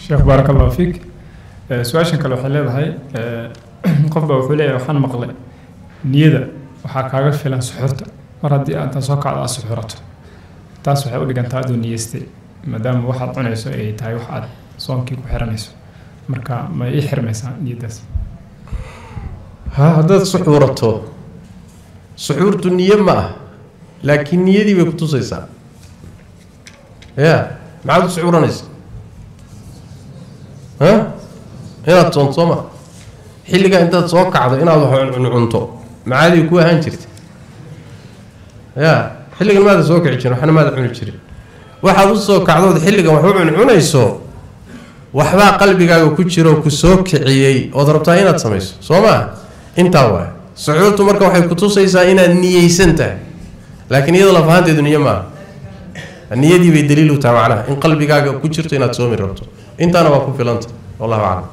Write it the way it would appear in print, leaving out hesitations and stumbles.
Sheekh, baaraka Allahu fiik. Su-aashan kale waxay leedahay, qof baa wuxuu leeyahay: waxaan maqlay niyada waxaa kaaga filan suxuurta, mar haddii aad soo kacdo aad suxuurato, taas waxay u dhigantaa adoo niyeystay, maadaama waxaad cunayso ay tahay wax aad soonkii ku xiranayso. Marka ma ii xirmaysaa niyaddaas? Ha, haddaad suxuurato, suxuurtu niye ma ah, laakiin niyadii bay kutusaysaa. Ya, maxaad u suxuuranaysa? Ha, inaad soonto, soo ma? Xilligaa intaad soo kacdo inaad wax cuncunto macaadii ku ahaan jirta? Ya, xilligan maada soo kici jirin, waxna maada cuni jirin. Waxaad u soo kacdood xilligan wax u cuncunayso, waxbaa qalbigaaga ku jiro, ku soo kiciyey, ood rabtaa inaad samayso, soo maa? Intaa waay suxuurtu. Marka waxay kutusaysaa inaad niyeysan tahay, laakiin iyada laf ahaanteedu niyo maaha. Niyadii bay daliil u tahay, macnaha in qalbigaaga ku jirto inaad soomi rabto. Intaana waa ku filanta, wallahu aclam.